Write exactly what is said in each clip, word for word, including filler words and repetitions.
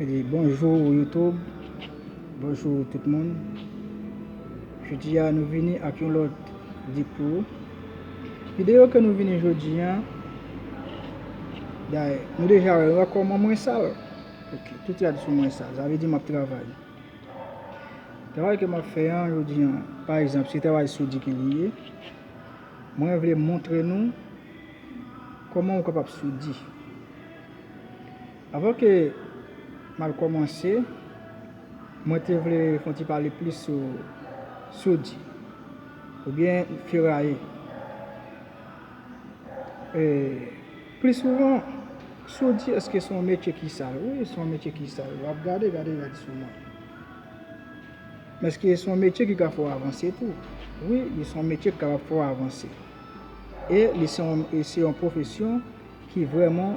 Ebyen, bonjou YouTube, bonjou tout moun. Jodi a nou vini ak yon lòt dik pou ou. Videyo ke nou vini jodi a, dayè, nou deja wè kòman mwen sal. Ok, tout rad sou mwen sal, sa vle di m ap travay. Travay ke m ap fè an jodi a, pa egzanp, se travay soudi ke li ye. Mwen vle montre nou kòman ou kapab soudi. Avan ke m al kòmanse, mwen te vle fè yon ti pale plis sou soudi oubyen feraye. E, pli souvan, soudi, èske se yon metye ki sal? Wi, se yon metye ki sal. W ap gade, gade rad sou mwen. Men èske se yon metye ki ka fè w avanse tou? Wi, li se yon metye ki kapab fè w avanse. E li se yon, e se yon pwofesyon ki vrèman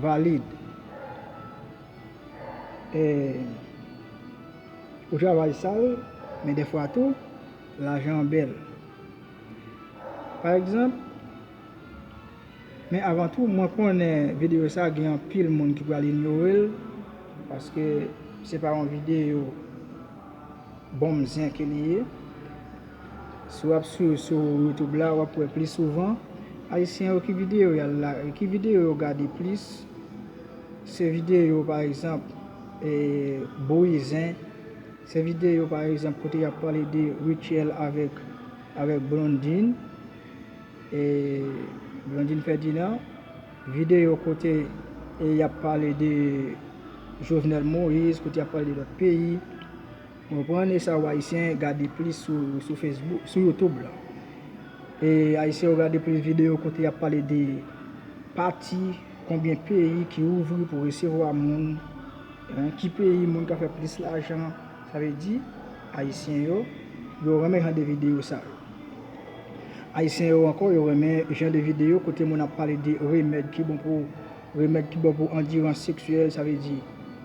valid. E, ou travay sal, men dèfwa tou, lajan an bèl. Pa egzanp, men avan tou, mwen konnen videyo sa gen anpil moun ki pral inyore l, paske se pa yon videyo bonm zen ke li ye. Si w ap swiv sou YouTube la, w ap wè pli souvan, Ayisyen yo ki videyo y al la, ki videyo yo gade plis, se videyo, pa egzanp, e, bouyi zen, se videyo, pa egzanp, kote y ap pale de Rutshelle avèk, avèk Blondine, e, Blondine Ferdinand, videyo kote, e, y ap pale de Jovenel Moïse, kote y ap pale de lòt peyi. Ou konprann? E sa w Ayisyen gade plis sou, sou Facebook, sou YouTube la. E Ayisyen yo gade plis videyo kote y ap pale de pati, konbyen peyi ki ouvri pou resevwa moun, en, ki peyi moun ka fè plis lajan. Sa vle di, Ayisyen yo, yo renmen jan de videyo sa yo. Ayisyen yo ankò, yo renmen jan de videyo kote moun ap pale de remèd ki bon pou, remèd ki bon pou andirans seksyèl, sa vle di,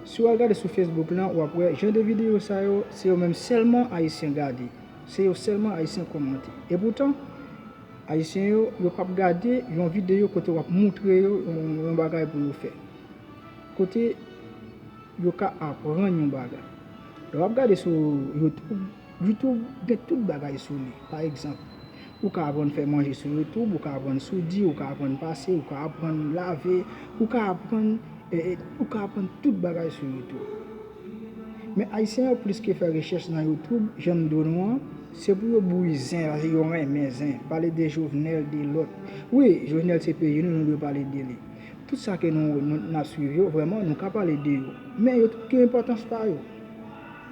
si w al gade sou Facebook lan, w ap wè jan de videyo sa yo, se yo menm sèlman Ayisyen gade. Se yo sèlman Ayisyen kòmante. Epoutan, Ayisyen yo, yo p ap gade yon videyo kote w ap moutre yo yon, yon bagay pou yo fè. Kote yo ka aprann yon bagay. Lè w ap gade sou YouTube, YouTube gen tout bagay sou li. Pa egzanp, ou ka aprann fè manje sou YouTube, ou ka aprann soudi, ou ka aprann pase, ou ka aprann lave, ou ka aprann, e, e, ou ka aprann tout bagay sou YouTube. Men Ayisyen yo plis ke fè rechèch nan YouTube, jan m di w nou an, se pou yo bouyi zen, paske yo renmen zen. Pale de Jovenel, de lòt. Wi, Jovenel se peyi nou, nou dwe pale de li. Tout sa ke nou, nou, n ap swiv yo, vrèman, nou ka pale de yo. Men yo tout gen enpòtans pa yo.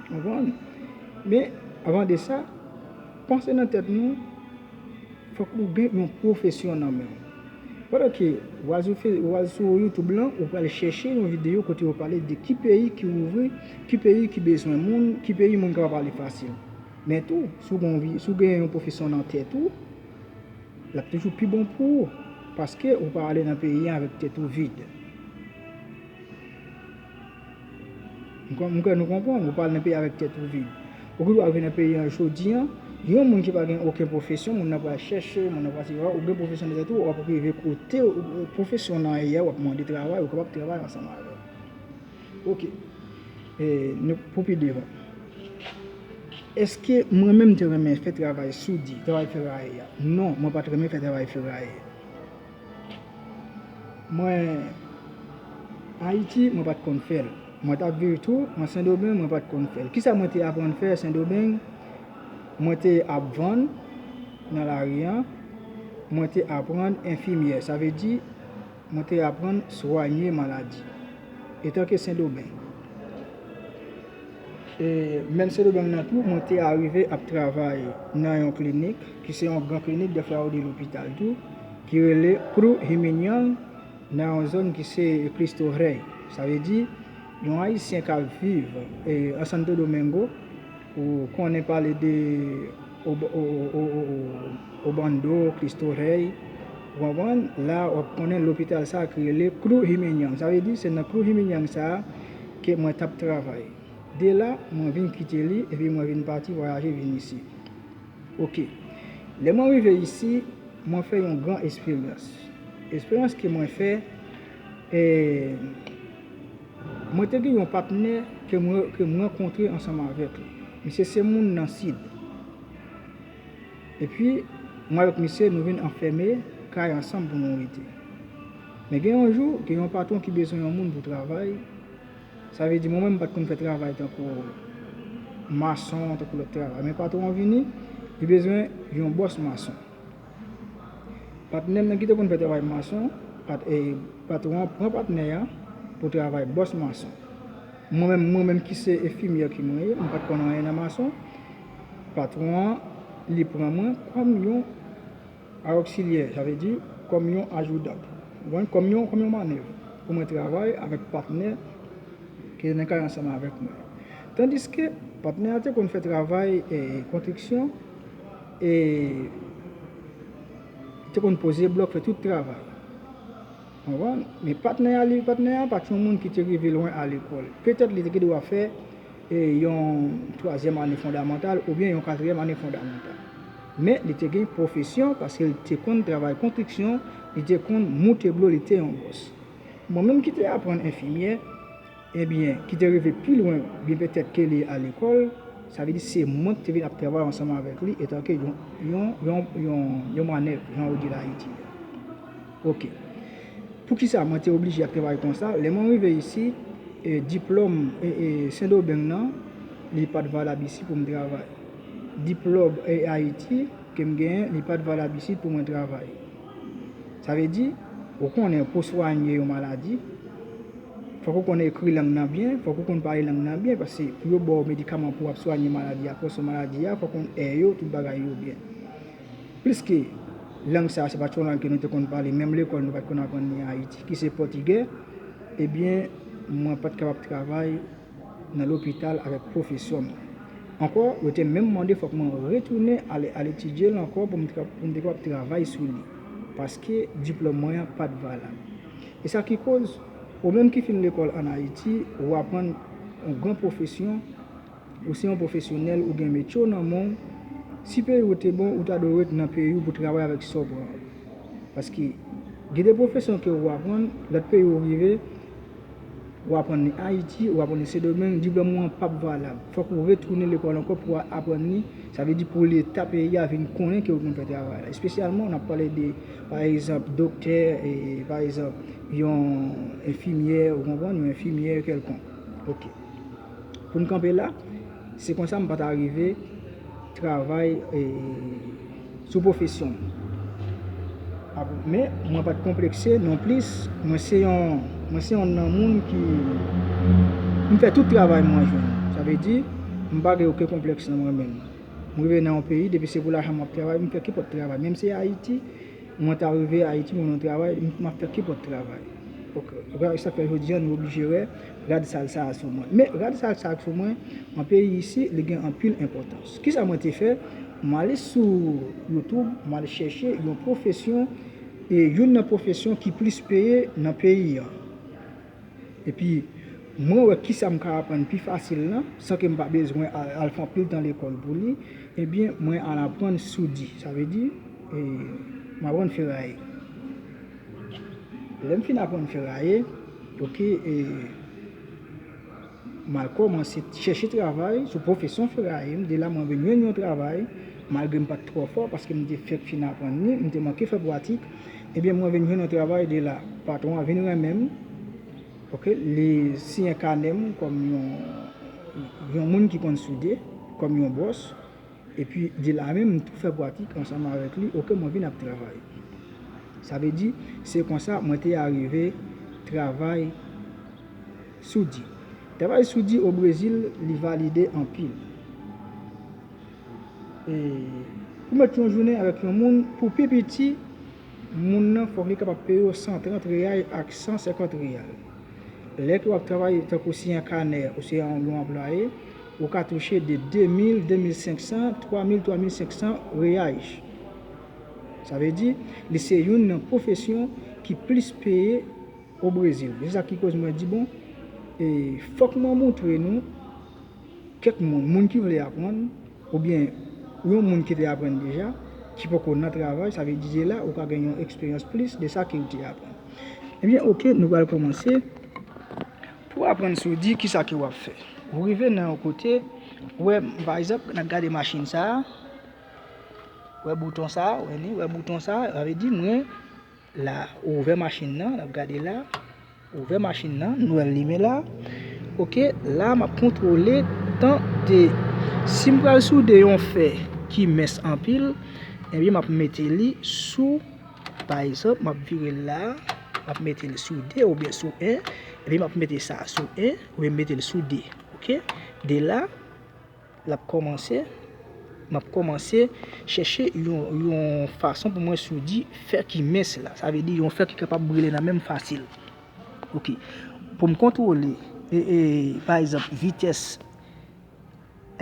Konprann? Men, avan de sa, panse nan tèt nou, fòk nou gen yon pwofesyon nan men w. Pandan ke w al sou Fe-, w al sou YouTube lan, ou pral chèche yon videyo kote yo pale de ki peyi ki ouvri, ki peyi ki bezwen moun, ki peyi moun kapab ale fasil. Men tou, si w gen yon vi-, si w gen yon pwofesyon nan tèt ou, l ap toujou pi bon pou ou, paske ou pa ale nan peyi an avèk tèt ou vid. M kwè, m kwè nou konprann, ou pa al nan peyi avèk tèt ou vid. Ou gen dwa rive nan peyi an jodi an, yon moun ki pa gen okenn pwofesyon, moun nan pral chèche, moun nan pral se, ou gen pwofesyon nan tèt ou, w ap rive kote w, pwofesyon nan ye a, w ap mande travay, ou kapab travay ansanm avè l. Ok. E, nou, pou pi devan. Èske mwen menm te renmen fè travay soudi, travay feraye a? Non, mwen pa t renmen fè travay feraye. Mwen, Ayiti, mwen pa t konn fè l. Mwen t ap viv tou, mwen Sendomeng, mwen pa t konn fè l. Kisa mwen te aprann fè Sendomeng? Mwen te ap vann nan lari an, mwen te aprann enfimyè, sa vle di, mwen te aprann swanye maladi, etanke Sendomeng. E menm Sendomeng nan tou, mwen te arive ap travay nan yon klinik, ki se yon gran klinik, dèfwa yo di lopital tou, ki rele Cruz Jiménez, nan yon zòn ki se Cristo Rey. Sa vle di, yon Ayisyen k ap viv, e, an Santo Domingo, ou konnen pale de Ob-, o-, o-, o-, o-, o-, Obando, Cristo Rey, ou konprann? La, w ap konnen lopital sa a ki rele Cruz Jiménez. Sa vle di, se nan Cruz Jiménez sa a ke mwen t ap travay. De la, mwen vin kite li, epi mwen vin pati vwayaje vin isi. Ok. Lè mwen rive isi, mwen fè yon gran esperyans. Esperyans ke mwen fè, e, Mwen te gen yon patnè ke mwen, ke mwen rankontre ansanm avèk li. Misye se moun nan Sid. Epi, mwen avèk misye, nou vin anfème kay ansanm pou nou rete. Men gen yon jou, gen yon patwon ki bezwen yon moun pou travay. Sa vle di, mwen menm, m pa t konn fè travay tankou mason, tankou lòt travay. Men patwon an vini, li bezwen yon bòs mason. Patnè m nan ki te konn fè travay mason, pat, e, patwon an pran patnè a pou travay bòs mason. Mwen menm, mwen menm ki se enfimyè ki mwen ye, m pa t konn anyen nan mason. Patwon an, li pran mwen kòm yon a oksilyè, sa vle di kòm yon ajoudan, ou konprann, kòm yon, kòm yon mannèv pou mwen travay avèk patnè ki te nan kay ansanm avèk mwen. Tandiske patnè a te konn fè travay, e, konstriksyon, e te konn poze blòk, fè tout travay. Konprann? Men patnè a, li, patnè a pa t yon moun ki te rive lwen a lekòl. Petèt li te gen dwa fè, e, yon twazyèm ane fondamantal oubyen yon katriyèm ane fondamantal. Men li te gen pwofesyon paske li te konn travay konstriksyon, li te konn moute blo, li te yon bòs. Mwen menm ki te aprann enfimyè, ebyen, ki te rive pi lwen, byen petèt ke li a lekòl, sa vle di se mwen ki te vin ap travay ansanm avèk li etanke yon, yon, yon, yon, yon mannèv, jan yo di l Ayiti a. Oke. Poukisa mwen te oblije ap travay konsa? Lè mwen rive isi, e, diplòm, e, e, Sendomeng nan, li pa t valab isi pou m travay. Diplòm, e, Ayiti ke m genyen, li pa t valab isi pou mwen travay. Sa vle di, ou konnen pou swanye yon maladi, fòk ou konn ekri lang nan byen, fòk ou konn pale lang nan byen, paske pou yo ba w medikaman pou w ap swanye maladi a, pwoson maladi a, fòk ou konn è yo, tout bagay yo byen. Pliske lang sa a, se pa t yon lang ke nou te konn pale, menm lekòl nou pa t konn aprann li an Ayiti, ki se pòtigè, ebyen, mwen pa t kapab travay nan lopital avèk pwofesyon m nan. Ankò, yo te menm mande fòk mwen retounen al, al etidye l ankò pou m, tra- pou m te kapab travay sou li, paske diplòm mwen an pa t valab. E sa ki koz, ou menm ki fin lekòl ann Ayiti, ou aprann yon gran pwofesyon, ou se yon pwofesyonèl, ou gen metye w nan men w, si peyi w te bon, ou ta dwe ret nan peyi w pou travay avèk sa w pran an. Paske gen de pwofesyon ke ou aprann, lòt peyi ou rive, ou aprann li Ayiti, ou aprann li Sendomeng, diplòm ou an p ap valab. Fòk ou retounen lekòl ankò pou w aprann li, sa vle di pou Leta peyi a vin konnen ke ou konn fè travay la. Espesyalman, n ap pale de, pa egzanp, doktè, e, pa egzanp, yon enfimyè, ou konprann, yon enfimyè kèlkonk. Oke. Pou n kanpe la, se konsa m pa ta rive travay, e, sou pwofesyon m. Ap- Men, mwen pa t konplekse nonplis. Mwen se yon, mwen se yon nan moun ki, m fè tout travay mwen jwenn. Sa vle di, m pa gen okenn konplèks nan mwen menm. M rive nan yon peyi, depi se pou lajan m ap travay, m fè kenpòt travay. Menm se Ayiti, mwen ta rive Ayiti, mwen nan travay, m ap fè kenpòt travay. Oke. Sa fè jodi a, nou oblije wè rad sal sa a sou mwen. Men rad sal sa a sou mwen, an peyi isi, li gen anpil enpòtans. Kisa mwen te fè? M ale sou YouTube, m al chèche yon pwofesyon, e youn nan pwofesyon ki plis peye nan peyi a. Epi, mwen wè kisa m ka aprann pi fasil lan, san ke m pa bezwen al, al fè anpil tan lekòl pou li. Ebyen, mwen al aprann soudi. Sa vle di, e, m aprann feraye. Lè m fin aprann feraye, oke, e, m al kòmanse chèche travay sou pwofesyon feraye. M de la, mwen vin jwenn yon travay, malgre m pa t twò fò, paske m te fèk fin aprann li, m te manke fè pratik. Ebyen, mwen vin jwenn yon travay de la. Patwon an vin renmen m. Oke, li siyen kanè m kòm yon, yon moun ki konn soude, kòm yon bòs. Epi, de la menm, m tou fè pratik ansanm avèk li. Oke, mwen vin ap travay. Sa vle di, se konsa mwen te arive travay soudi. Travay soudi o Brezil, li valide anpil. E pou mèt yon jounen avèk yon moun, pou pi piti, moun nan fòk li kapab peye w san trant reyal ak san senkant reyal. Lè ke w ap travay tankou siyen kanè ou se yon, yon anplwaye, ou ka touche de de mil, de mil senk san, twa mil, twa mil senk san reyal. Sa vle di, li se youn nan pwofesyon ki plis peye o Brezil. Se sa ki koz mwen di, bon, e, fòk mwen montre nou kèk moun, moun ki vle aprann, oubyen yon moun ki te aprann deja, ki poko nan travay, sa vle di de la, ou ka gen yon eksperyans plis de sa ke ou te aprann. Ebyen, oke, nou pral kòmanse. Pou Aprann soudi, kisa ke w ap fè? Ou rive nan yon kote, ou wè, pa egzanp, n ap gade machin sa a, wè bouton sa a, wè ni, wè bouton sa a, sa vle di mwen, la, ou ouvè machin nan, n ap gade la, ou ouvè machin nan, nou wè l limen la. Oke, la, m ap kontwole tan de, si m pral soude yon fè ki mens anpil, ebyen, m ap mete li sou, pa egzanp, m ap vire l la, m ap mete l sou de oubyen sou en, epi m ap mete sa sou en, oubyen m mete l sou de. Oke? De la, l ap kòmanse, m ap kòmanse chèche yon, yon fason pou mwen soudi fè ki mens la. Sa vle di yon fè ki kapab brile nan men m fasil. Oke. Pou m kontwole, e, e, pa egzanp, vitès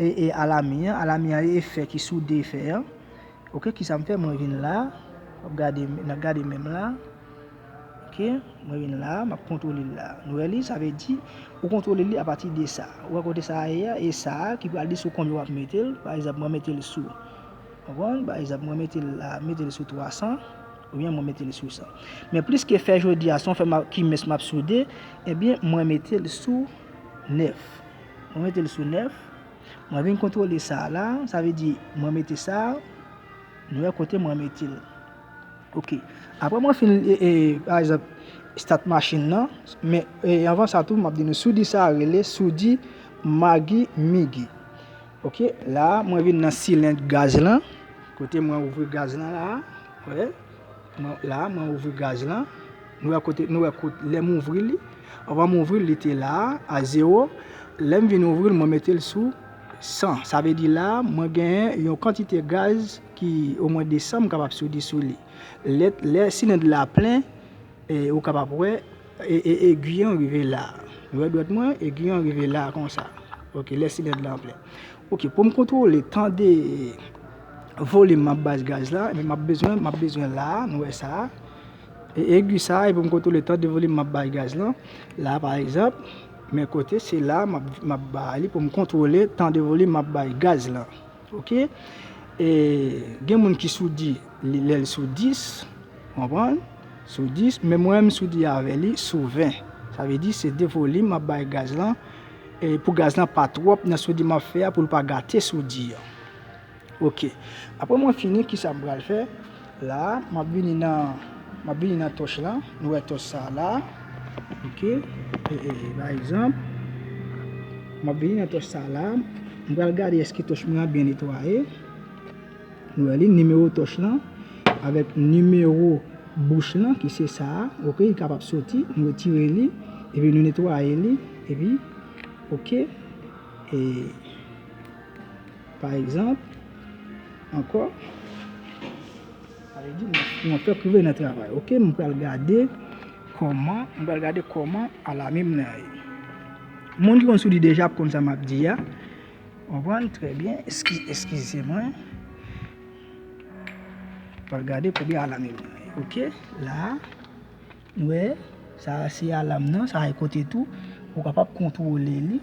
e, e alami an, alami an e fè ki soude fè an. Oke, kisa m fè? Mwen vin la, m ap gade, n ap gade men m la. Oke, mwen vin la, m ap kontwole l la. Nou wè li, sa vle di, ou kontwole li apati de sa. Ou wè kote sa a ye a, e sa a ki pral di sou konbyen w ap mete l. Pa egzanp, mwen mete l sou, konprann? Pa egzanp, mwen mete l la, mete l sou twa san, oubyen mwen mete l sou san. Men plis ke fè jodi a, se yon fè m ap, ki mens m ap soude, ebyen, mwen mete l sou nèf. Mwen mete l sou nèf. Mwen vin kontwole sa a la, sa vle di mwen mete sa a, nou wè kote mwen mete l. Oke. Apre mwen fin, e, e, pa egzanp, stat machin nan, men, e, anvan sa tou, m ap di nou soudi sa a rele soudi Magi Migi. Oke, la, mwen vin nan silend gaz lan, kote mwen ouvri gaz lan la, wè. Mwen, la, mwen ouvri gaz lan. Nou wè kote, nou wè kote, lè m ouvri li, anvan m ouvri l, li te la a, a zewo. Lè m vin ouvri l, mwen mete l sou san. Sa vle di la, mwen genyen yon kantite gaz ki omwen de san m kapab soudi sou li. Lè, lè silend la plen, e, ou kapab wè, e, e, egi an rive la. Nou wè dwèt mwen, egi an rive la konsa. Oke, lè silend la plen. Oke, pou m kontwole tan de volim m ap bay gaz la, ebyen, m ap bezwen, m ap bezwen la, nou wè sa. E egi sa, e pou m kontwole tan de volim m ap bay gaz lan. La, pa egzanp, men kote, se la m ap, m ap bay li pou m kontwole tan de volim m ap bay gaz lan. Oke? E gen moun ki soudi li lè l sou dis, konprann? Sou dis, men mwen, m soudi avè li sou ven. Sa vle di, se de volim m ap bay gaz lan. E pou gaz lan pa twòp nan soudi m ap fè a, pou l pa gate soudi an. Oke. Apre mwen fini, kisa m pral fè? La, m ap vini nan, m ap vini nan tòch lan. Nou wè tòch sa la. Oke. E, e, e, pa egzanp, m ap vini nan tòch sa la. M pral gade èske tòch mwen an byen netwaye. Nou wè li, nimewo tòch lan avèk nimewo bouch lan, ki se sa a. Oke, li kapab soti. Nou retire li, epi nou netwaye li, epi, oke. E, pa egzanp, ankò, sa vle di, mwen, mwen fèk rive nan travay. Oke, m pral gade kòman, m pral gade kòman alami m nan ye. Moun ki konn soudi deja ap konn sa m ap di a. Konprann? Trè byen. Eski-, eskize mwen. M pral gade kòman alami m nan ye. Oke, la. Nou wè, sa a se alam nan, sa a e kote tou, ou kapab kontwole li.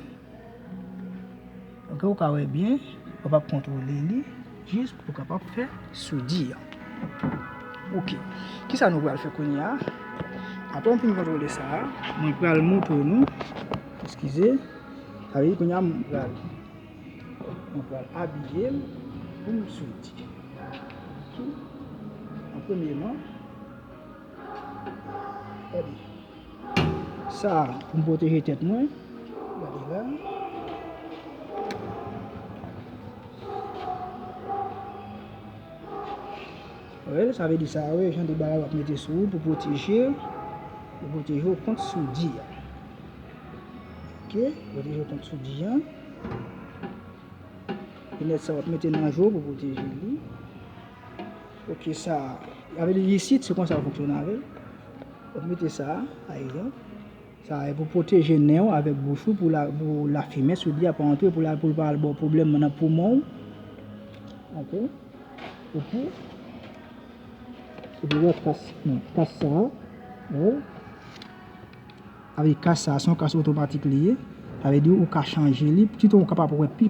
Oke, ou ka wè byen, ou kapab kontwole li, jis pou ou kapab fè soudi an. Oke, kisa nou pral fè kounye a? Apre m fin kontwole sa a, mwen pral montre nou, eskize, sa vle di kounye a m pral, mwen pral abiye m pou m soudi. Oke, an premyeman, Gade. Sa a pou m pwoteje tèt mwen. Gade la. Wè, sa vle di sa, wè, jan de bagay w ap mete sou ou pou pwoteje, pou pwoteje w kont soudi a. Oke, pwoteje w kont soudi a. Linèt sa w ap mete nan je w pou pwoteje li. Oke, sa, avè li isit, se konsa w fonksyone avè l. W ap mete sa, pa egzanp. Sa e pou pwoteje nen w avèk bouch ou, pou la, pou lafimen soudi a pa antre, pou la, pou l pa al ba w pwoblèm nan poumon w. Oke. Epi, epi w wè kas, non, kas sa, wè. Avèk kas sa, se yon kas otomatik li ye. Sa vle di ou ka chanje li, pitit ou kapab wè pi